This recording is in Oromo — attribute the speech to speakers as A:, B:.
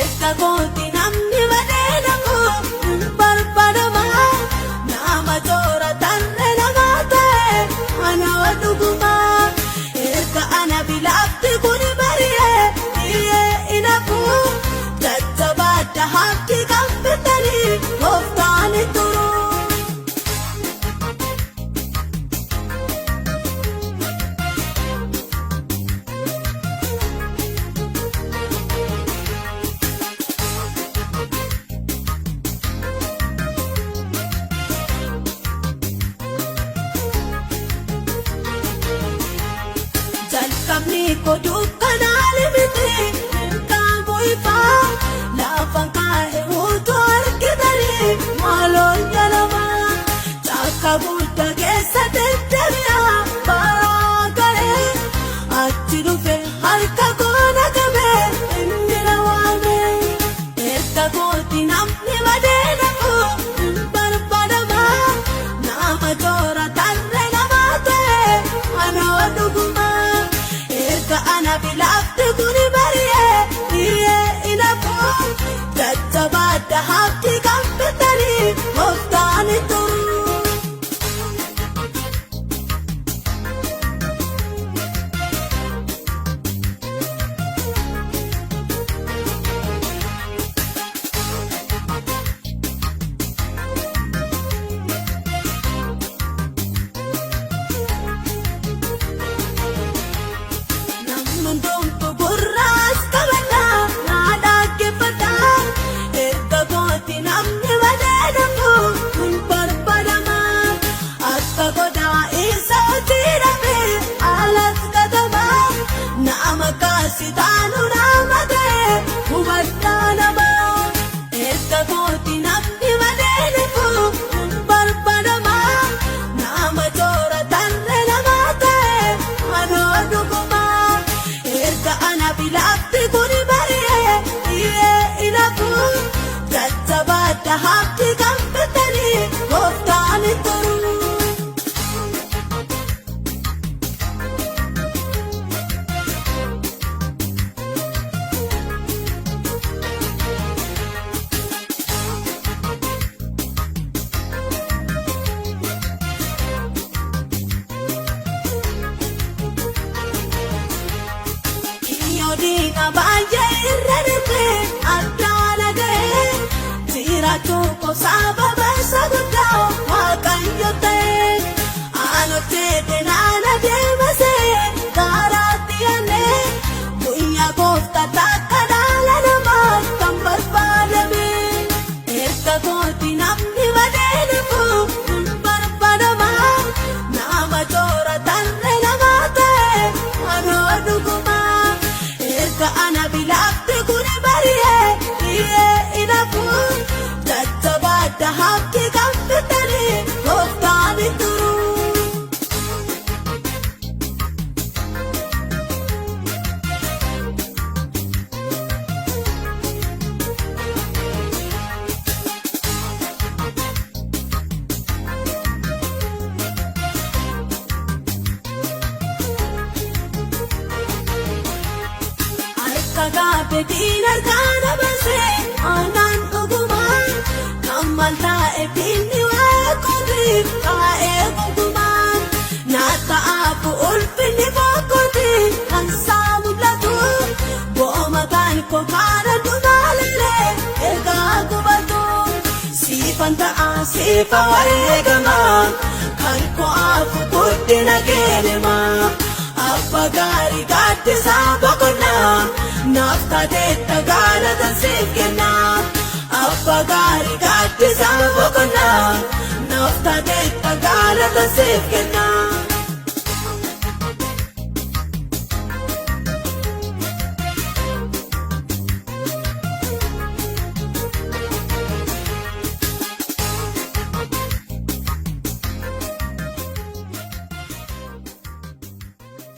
A: Erga kooti namni badee naqu hin barbaadama. Nama toora tarree namaa ta'e anoo dhuguma. Erga ana bilaafti kun bari'ee dhi'ee hin hafu. Jajjabaadha hafi kan bitanii gooftaan hin turu. Jalqabni koo dukkanaan miti qabu ifaa lafa kaa'e utuu argitanii maaloo jalama caakka guddaa keessa deddeebi'a baraa ga'e achi dhufe harka koona qabe inni na waame erga kooti namni badee naqu hin barbaadama nama toora tarree namaa ta'e anoo dhuguma. Erga ana bilaafti kun bari'ee dhi'ee hin hafu. Jajjabaadha hafi kan bitanii gooftaan hin turu. Namni hundumtu gurraas qabadha naa dhaggeeffadha. Erga kooti namni badee naqu hin barbaadama. Akka godaa isa hojii dhabe alas gatama. Nama kaasi taanu nama ta'e hubadhaa nama. Erga kooti namni badee naqu hin barbaadama. Nama toora tarree namaa ta'e anoo dhuguma. Erga ana bilaafti kun bari'ee dhi'ee hin hafu. Jajjabaadha hafi kan bitanii gooftaan hin turu. Kiyyoo diina baay'ee irra darbee addaana ga'ee jiraachuu koo sababa isa guddaa Waaqayyo ta'e. Aanotee naana deemasee garaatti aanee guyyaa gooftaa takka dhala namaa kan barbaadame. Erga kooti namni badee naqu hin barbaadama. Nama toora tarree namaa ta'e anoo dhuguma. Erga ana bilaafti kun bari'ee dhi'ee hin hafu. Jajjabaadha hafi kan bitanii gooftaan hin turu. Harka gaafetiin harkaan baasee aanaan dhugumaa kan maal taa'e finni waaqotiif taa'ee gonkumaa naata'aafu ulfinni bokkoti kan isaa mul'atu bo'ooma kan kokaana dhumaalee ergaa gubatu siifan ta'a siifa wareegamaa kan ko'aafu guddina keenemaa. Abba gaarii gaaddisaa boqonnaa naaf taateetta galata siif kennaa. Abba gaarii gaaddisaa boqonnaa naaf taateetta galata siif kennaa.